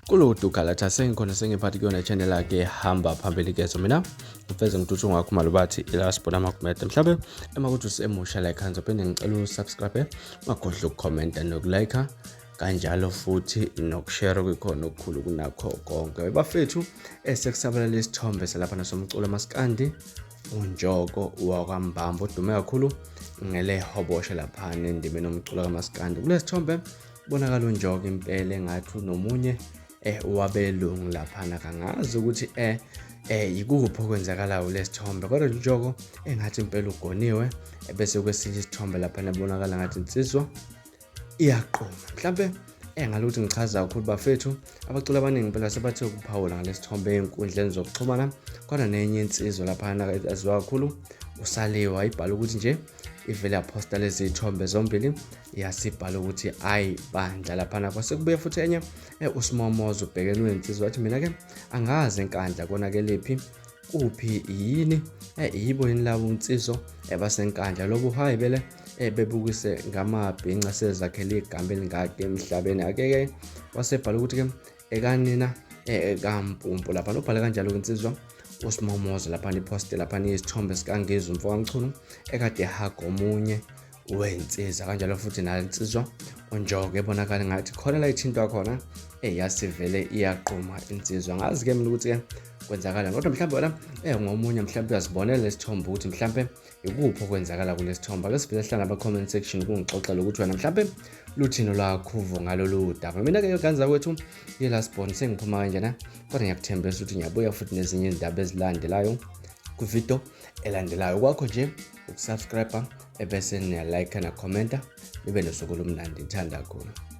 Kuludu Galatha sengikhona sengiphathi kuyona channel yakhe hamba phambili kezo mina ngifeze ngituthu ngakho malubathi ilasibona amakumede mhlawumbe emakuthi usemusha like hands up ngicela usubscribe ungakhohlwa ukukhomenta nokulike kanjalo futhi nokushare kwikhona okukhulu kunakho konke bafethu esekusabalala isithombe salapha nasomculo maskandi uNjoko wakwaMbambo odume kakhulu ngelehobosha laphana endimeni omculo kamaskandi. Kulesithombe kubonakala uNjoko impela engathi unomunye wabelungu laphana kangazi ukuthi yikuphi okwenzakalayo kulesithombe kodwa uNjoko engathi impela ugoniwe ebese kwesinye isithombe laphana ebonakala ngathi insizwa iyaqoma mhlampe engaluthi ngichaza kakhulu bafethu abaculi abaningi phela sebathe ukuphawula ngalesithombe ey'nkundleni zokuxhumana kodwa nenye insizwa laphana aziwa kakhulu usaliwa ibhala ukuthi nje ivele yaphosta lezi zithombe zombili yasibhala ukuthi ayi bandla laphana kwase kubuye futhi enye usimomozo ubhekene wensizwa wathi mina-ke angazi enkandla konakelephi kuphi yini yibo yini labo unsizo basenkandla lobu hayi bele bebukise ngamabhinca sezakhele igama elingaka emhlabeni ake-ke wasebhala ukuthi-ke ekanina kampumpu lapha nobhale kanjalo insizwa usimomozo lapha niphoste lapha niyisithombe sikangizwe umfo kamchunu ekade ehaga omunye wensiza kanjalo futhi nayo insizwa unjoke ebonakala ngathi khona la ithintwa khona eyasivele iyaqhuma insizwa ngazi ke mina ukuthi ke kwenzakala kodwa mhlawumbe wena ngomunye mhlawumbe uyazibonela lesithombe ukuthi mhlawumbe ikuphi okwenzakala kulesithombe ake sivele sihlala aba comment section kungixoxela ukuthi wena mhlawumbe luthini lwakho uvo ngalolu daba mina ke ganza kwethu ye-last born sengiphuma kanjena kodwa ngiyakuthembisa ukuthi ngiyabuya futhi nezinye izindaba ezilandelayo kwividiyo elandelayo kwakho nje ukusubscribe ebese niyalike nakhomenta nibe nosuku olumnandi ngithanda kakhulu.